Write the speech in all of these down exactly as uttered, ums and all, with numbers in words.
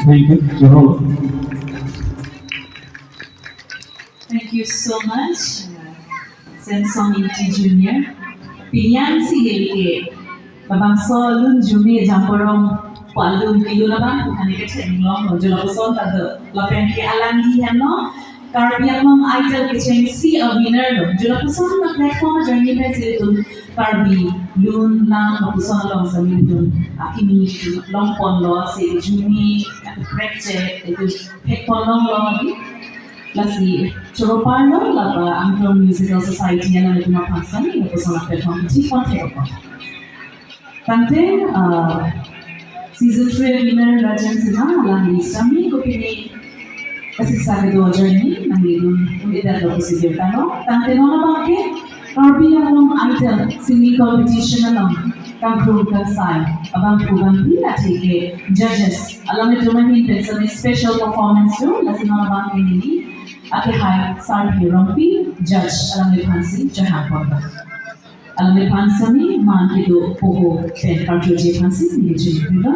Thank you, Jehovah. Thank you so much, uh, Samson Ingti Junior. Pini an si ke labangso lun jume jamborong pu alun kelun abang pu kani kecheng long lo, jo lapuson ta do. Lapen ke alangli henlo Karbi Anglong Idol kechengsi a-winner lo. Jo lapuson ta platform ajoine pensi itum Karbi lun lang lapuson along si itum akimi longpon lo, si jume kaprek che itum thekpon long lo. Lasi choro parlo, laba Angtong Musical Society alangtum aphan sitame lapuson a-platform chipon thek apot. Tangte, uh, season three winner Rajan Sinha alangli sitame kopine kasiksa kedo ajoine nanglidun un-edet lo pusi birta lo. Tangte non abang ke Karbi Anglong Idol singing competition along kangkrum kangsai abangphu bangphi atheke judges alanglitum ahin pen sitame special performance do, lasi non abang ke neli akehai Sarthe Rongpi judge alangliphan si chehangpon ba. Alangliphan sitame man kedo poho pen karjuji aphan si neli chini pilo.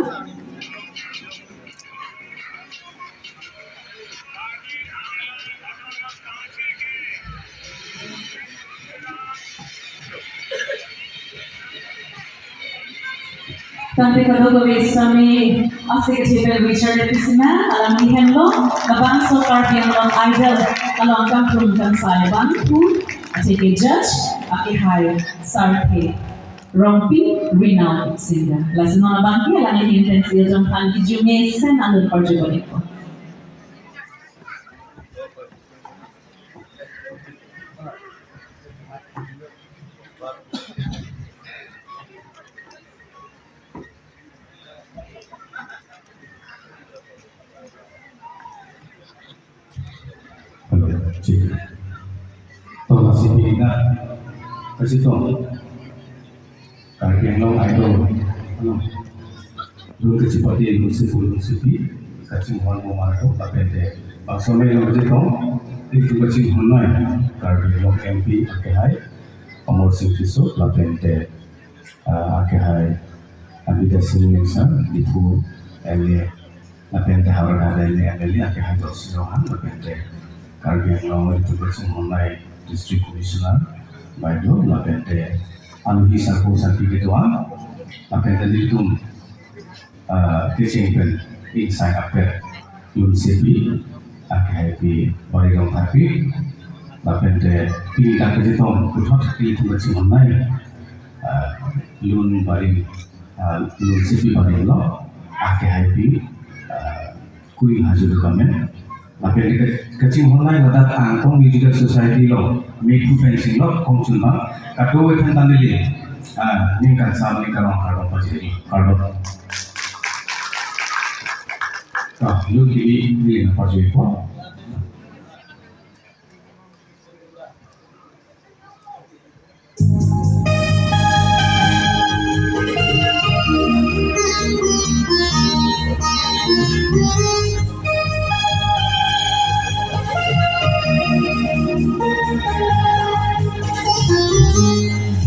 Tangte kadokave sitame a-secretary Richard Pisina, alangli henlo labangso Karbi Anglong Idol along kangkrum kangsai abangphu atheke judge akehai Sarthe Rongpi Rina Singha. Lasi non abangke alang ahin pensi ajong aphan kejut mesen anut parjo bonitpo. Hello, cek. To, lasi pini na, kasih to. Karbi Anglong Idol, ano, dun kachipate, dun si pu, dun si pi, kachinghon mo mara to, lapen te. Bangso me lo je tong, itu kachinghon noi, Karbi Anglong M P akehai, Amarsing Tisso, lapen te, ah, akehai, Abida Singh Ningsang, Diphu M L A, lapen te Howraghat M L A, M L A, akehai Dorsing Ronghang, lapen te Karbi Anglong itu kachinghon noi District Commissioner, Baido, lapen te alohi sarpo sarpi kedo-an, lapen te nelitum, ah, kecheng pen ingsai apet, Lunsepi, akehai pi Bari Rongtharpi, lapen te pini ta kachetong puthot nelitum kachinghon noi, ah, Lun Bari, ah, Lunsepi Bari lo, akehai pi, ah, Kui Haju Dukamen. Lapen ke kachinghon noi ladak Angtong Musical Society lo, Methu Pensing lo, Kongchunma, kado ethan tandili. Ah, ningkan sam, ningkan rong kardom pajir, kardom. Ah, lu kini, neli na pajirpo.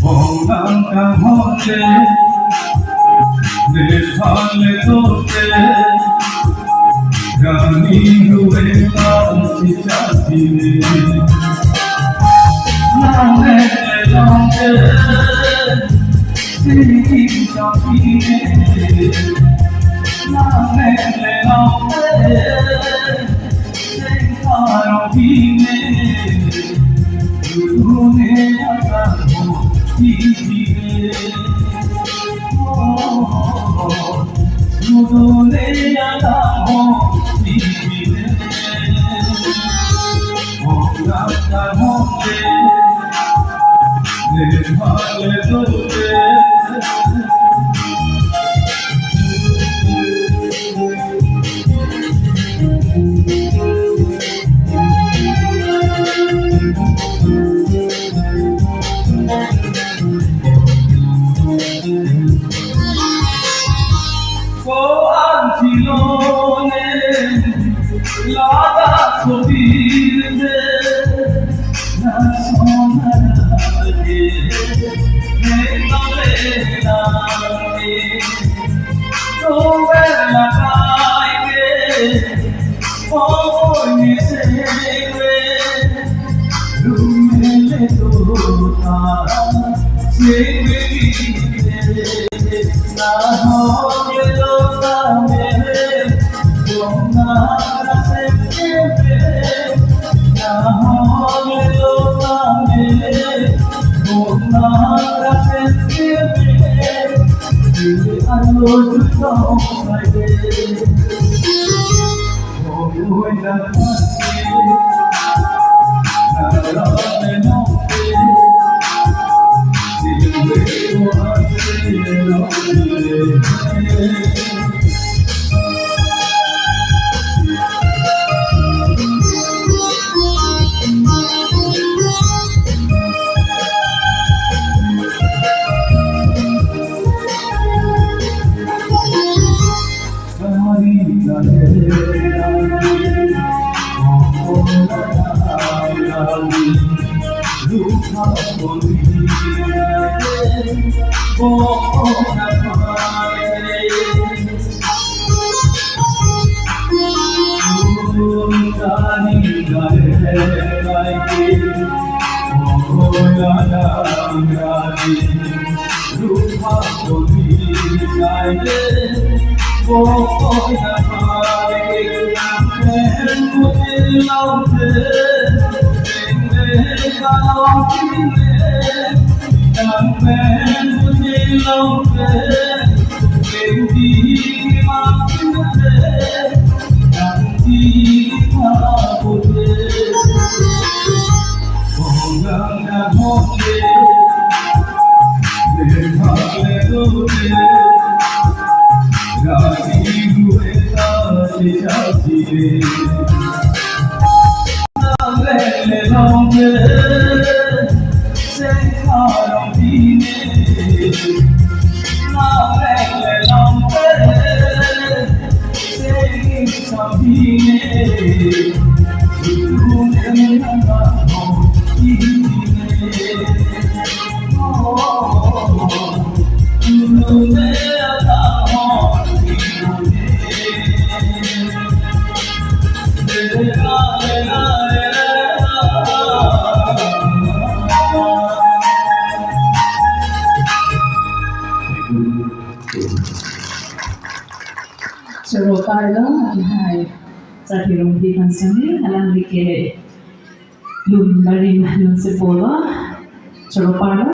Bonang kahonte, Nepal le tote, Rani Ruwela si chati ne. Nang le le nang le, sing chati ne. Nang le le nang le, sing chati ne. Ko-an chilone ladak sotir de na sonara de ne tole na ne to bela kai ke. Choro parlo, lahai Chati Rongpi aphan semi, alangli ke lun barim lun sepolo, choro parlo.